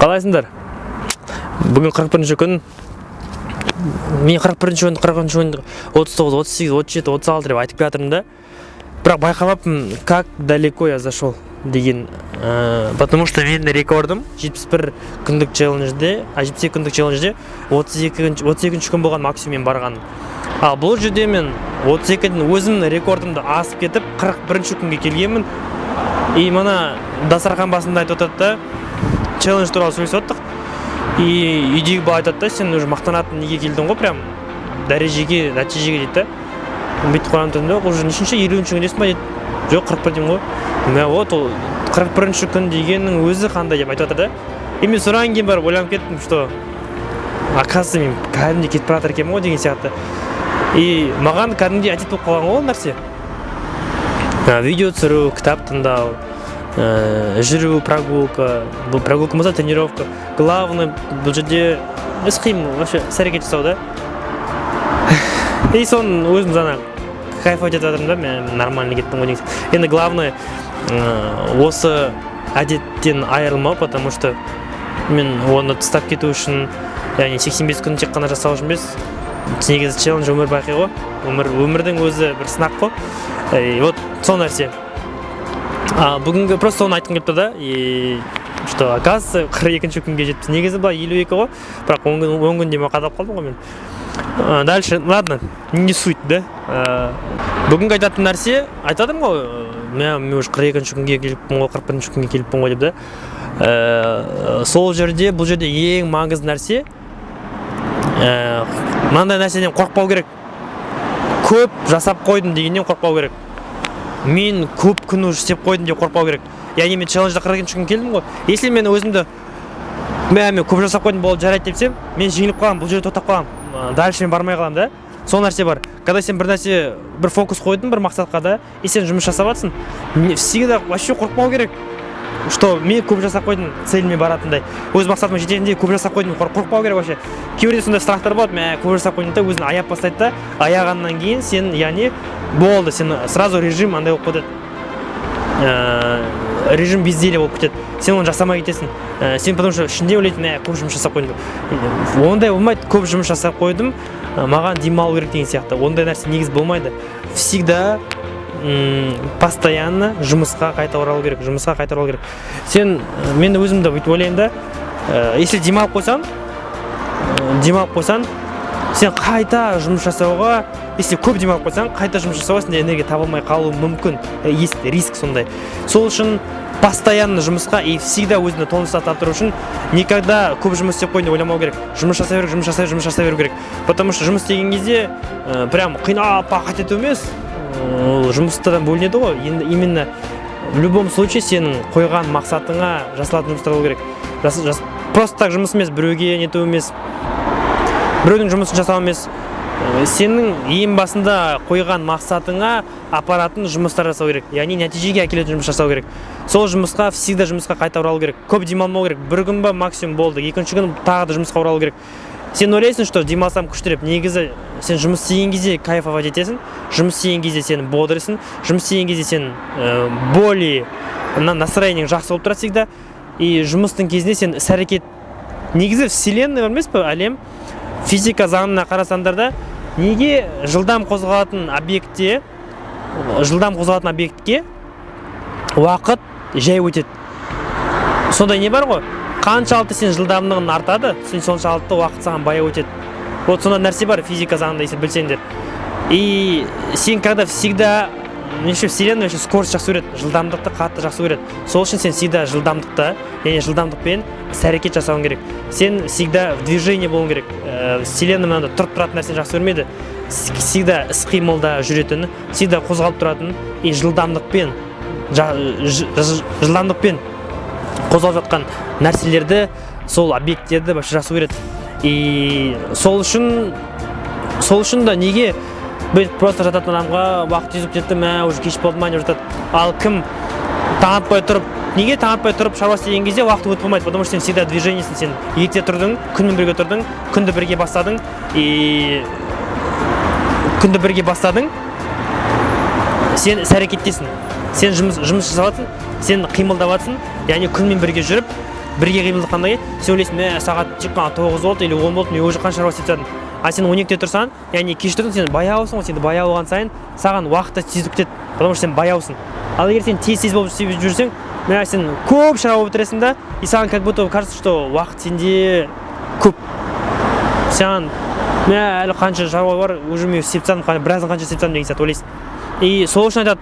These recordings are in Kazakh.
Қалайсыңдар? Бүгін 41 күн. Мен 41 күн, 40 күн, 39, 38, 37, 36 деп айтып келе жатырмын да, бірақ байқамаппын, как далеко я зашел деген. Потому что менің рекордым 71 күндік челленджде, а 72 күндік челленджде 32 32 күн болған максимум мен барғаным. Ал бұл жерде мен 32-ден өзімнің рекордымды асып кетіп, 41 күнге келгенмін. И мына дастархан басында айтып отырды да, челлендж туралы сөйлесіп отырдық, и үйдегі бала айтады да: «Сен уже мақтанатын неге келдің ғой, прям дәрежеге, нәтижеге», — дейді да. Бүйтіп қарап тұрдым да: «Уже нешінші, 50-күндесің ба?» — дейді. «Жоқ, 41 деймін ғой». Мә, вот ол 41 күн дегеннің өзі қандай деп айтып жатыр да. И мен содан кейін барып ойланып кеттім, что, оказывается, мен кәдімгідей кетіп бара жатыр екенмін ғой деген сияқты. И маған кәдімгідей әдет болып қалған ғой ол нәрсе. Видео түсіру, кітап тыңдау, жүру, прогулка, бұл прогулка болмаса, тренировка. Главное бұл жерде іс қимыл, вообще іс әрекет жасау да. И соны өзім жаңа кайфовать етіп жатырмын да, мен нормально кеттім ғой деген сияқты. Енді главное осы әдеттен айырылмау, потому что мен оны тастап кету үшін, яғни 85 күн тек қана жасау үшін емес, негізі челлендж өмір бақи ғой, өмір, өмірдің өзі бір сынақ қой. И вот сол нәрсе. Бүгінгі просто соны айтқым келіп тұр да, и что, оказывается, 42 күнге жетіппіз. Негізі былай 52 ғой, бірақ 10 күн, 10 күнде мен қадалып қалдым ғой мен. Дальше ладно, не суть да. Бүгінгі айтатын нәрсе, айтып жатырмын ғой, мен уже 42 күнге келіппін ғой, 41 күнге келіппін ғой деп да. Сол жерде, бұл жерде ең маңызды нәрсе, мынандай нәрседен қорықпау керек: көп жасап қойдым дегеннен қорықпау керек, мен көп күн уже істеп қойдым деп қорықпау керек. Яғни мен челленджда 42 күн келдім ғой. Если мен өзімді мә, мен көп жасап қойдым, болды, жарайды депсем, мен жеңіліп қаламын, бұл жерде тоқтап қаламын, дальше мен бармай қаламын да. Сол нәрсе бар: когда сен бір нәрсе, бір фокус қойдың бір мақсатқа да, и сен жұмыс жасап жатырсың, всегда вообще қорықпау керек, что мен көп жасап қойдым, целіме баратындай, өз мақсатыма жететіндей көп жасап қойдым, қорықпау керек вообще. Кейбірде сондай страхтар болады: мә, көп жасап қойдым да, өзін аяп бастайды да. Аяғаннан кейін сен, яғни болды, сен сразу режим андай болып кетеді, режим безделия болып кетеді, сен оны жасамай кетесің. Сен потому что ішінде ойлайтын: мә, көп жұмыс жасап қойдым деп. Ондай болмайды. Көп жұмыс жасап қойдым, маған демалу керек деген сияқты ондай нәрсе негізі болмайды. Всегда постоянно жұмысқа қайта оралу керек, жұмысқа қайта оралу керек. Сен мен өзім де бүйтіп ойлаймын да, если демалып қойсаң, демалып қойсаң, сен қайта жұмыс жасауға, если көп демалып қойсаң, қайта жұмыс жасауға сенде энергия табылмай қалуы мүмкін. Есть риск сондай. Сол үшін постоянно жұмысқа и всегда өзіңді тонуста ұстап тұру үшін никогда көп жұмыс істеп қойдым деп ойламау керек. Жұмыс жасай беру, жұмыс жасай, жұмыс жасай беру керек, потому что жұмыс істеген кезде прям қинап, пахать ету емес, ол жұмыстан бөлінеді ғой. Енді именно в любом случае сенің қойған мақсатыңа жасалатын жұмыстар болу керек. Просто так жұмыс емес, біреуге нету емес, біреудің жұмысын жасау емес. Сенің ең басында қойған мақсатыңа апаратын жұмыстар жасау керек, яғни нәтижеге әкелетін жұмыс жасау керек. Сол жұмысқа, всегда жұмысқа қайта оралу керек, көп демалмау керек. Бір күн ба, максимум, болды, екінші күн тағы да жұмысқа оралу керек. Сен ойлайсың, что демалсам күшті деп. Негізі сен жұмыс істеген кезде кайфовать етесің, жұмыс істеген кезде сен бодрыйсың, жұмыс істеген кезде сен более настроениең жақсы болып тұрады всегда. И жұмыстың кезінде сен іс әрекет, негізі вселенная бар емес пе, әлем, физика заңына қарасаңдар да, неге жылдам қозғалатын объектте, жылдам қозғалатын объектке уақыт жай өтеді? Сондай не бар ғой: қаншалықты сен жылдамдығың артады, сен соншалықты уақыт саған баяу өтеді. Вот сондай нәрсе бар физика заңында, если білсеңдер. И сен когда всегда неше, вселенная вообще скорость жақсы көреді, жылдамдықты қатты жақсы көреді. Сол үшін сен всегда жылдамдықта, яғни жылдамдықпен іс әрекет жасауың керек, сен всегда в движении болуың керек. Вселенная мынандай тұрып тұратын нәрсені жақсы көрмейді. Всегда іс қимылда жүретін, всегда қозғалып тұратын и жылдамдықпен жылдамдықпен қозғалып жатқан нәрселерді, сол объекттерді вообще жақсы көреді. И сол үшін да неге бүйтіп просто жататын адамға уақыт тез өтіп кетті, мә, уже кеш болды ма деп жатады. Ал кім таң атпай тұрып, неге таң атпай тұрып шаруа істеген кезде уақыт өтіп болмайды? Потому что сен всегда движениесің, сен ерте тұрдың, күнмен бірге тұрдың, күнді бірге бастадың. И күнді бірге бастадың, сен іс әрекеттесің, сен жұмыс жасап жатырсың, сен қимылдап жатырсың, яғни күнмен бірге жүріп. Бірге қимылдатқаннан кейін сен ойлайсың: «Мә, сағат тек қана 9 болды или 10 болды, мен уже қанша шаруа істеп тастадым». А сен 12-де тұрсаң, яғни кеш тұрсың, сен баяусың ғой. Сен баяу болған сайын саған уақыт та тез өтіп кетеді, потому что сен баяусың. Ал егер сен тез тез болып істеп жүрсең, мә, сен көп шаруа бітіресің да, и саған как будто кажется, что уақыт сенде көп. Саған: «Мә, әлі қанша шаруа бар, уже мен істеп тастадым, біразын қанша істеп тастадым» деген сияқты ойлайсың. И сол үшін айтады,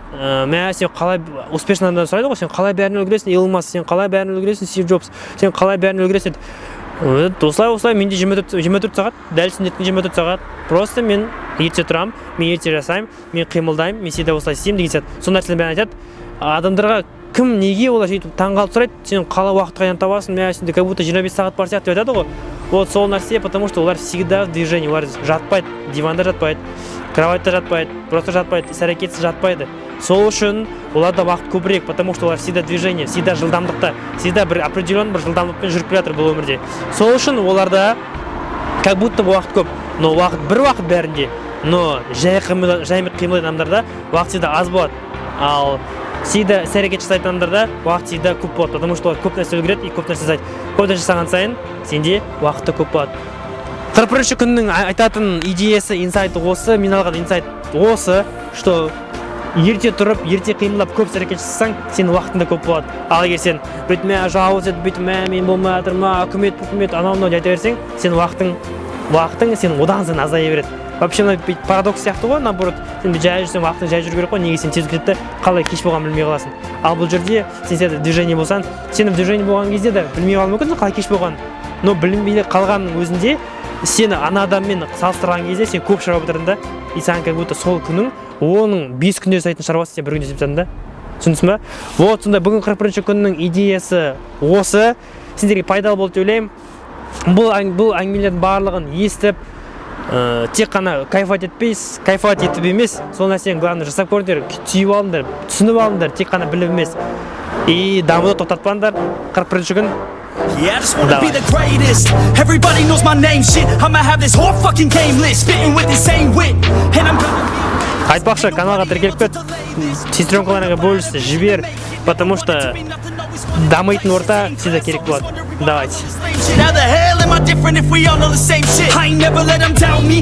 мә, сен қалай, успешный адамдар сұрайды ғой: «Сен қалай бәрін үлгересің, Илон Маск? Сен қалай бәрін үлгересің, Стив Джобс? Сен қалай бәрін үлгересің?» – дейді. Осылай, осылай, менде 24 сағат, дәл сүннеттің 24 сағат. Просто мен ерте тұрамын, мен ерте жасаймын, мен қимылдаймын, мен всегда осылай істеймін деген сияқты. Сол нәрселердің бәрін айтады адамдарға. Кім, неге олар сөйтіп таңғалып сұрайды: «Сен қалай, уақыт қайдан табасың? Мә, сенде как будто 25 сағат бар сияқты», – деп айтады ғой. Вот сол нәрсе, потому что олар всегда в движении, олар жатпайды, диванда жатпайды, кроватьта жатпайды, просто жатпайды, іс әрекетсіз жатпайды. Сол үшін оларда уақыт көбірек, потому что олар всегда в движении, всегда жылдамдықта, всегда бір определенный бір жылдамдықпен жүріп келе жатыр бұл өмірде. Сол үшін оларда как будто бы уақыт көп. Но уақыт бір уақыт бәрінде, но жай қимылдайтын адамдарда уақыт всегда аз болады, ал всегда іс әрекет жасайтын адамдарда уақыт всегда көп болады, потому что олар көп нәрсе үлгереді и көп нәрсе жасайды. Көп нәрсе жасаған сайын сенде уақыт та көп болады. 41-күннің айтатын идеясы, инсайты осы. Мен алған инсайт осы, что ерте тұрып, ерте қимылдап, көп іс әрекет жасасаң, сенің уақытың да көп болады. Ал егер сен бүйтіп: «Мә, жауыз еді, бүйтіп, мә, мен болмай жатыр, мә, үкімет, үкімет, анау мынау деп айта берсең, сен уақытың сен одан сайын азая береді. Вообще мына бүйтіп парадокс сияқты ғой. Наоборот, сен жай жүрсең, уақытың жай жүру керек қой. Неге сен тез кетеді да, қалай кеш болғанын білмей қаласың? Ал бұл жерде сен всегда движение болсаң, сен в движении болған кезде де білмей қалуың мүмкінсің қалай кеш болғанын. Но білінбей қалғанның өзінде сені ана адаммен салыстырған кезде сен көп шаруа бітірдің да, и саған как будто сол күнің, оның 5 күнде жасайтын шаруасын сен бір күнде істеп тастадың да. Түсіндіңіз ба? Вот сондай. Бүгін 41-күннің идеясы осы. Сендерге пайдалы болды деп ойлаймын. Бұл әңгімелердің барлығын естіп, тек қана кайфовать етпейсіз, кайфовать етіп емес, сол нәрсені главное жасап көріңдер, түйіп алыңдар, түсініп алыңдар, тек қана біліп емес. И дамуды тоқтатпаңдар. 41-күн. Yeah, I just wanna be Давай. The greatest. Everybody knows my name, shit. I'ma have this whole fucking game list, spitting with insane wit. And I'm gonna Айтпақшы, каналға тіркеліп кет, сестренкаларыңа бөліс, жібер, потому что дамитын орта всегда керек болады. Давайте. Shit, how the hell am I different if we all know the same shit? I ain't never let them doubt me.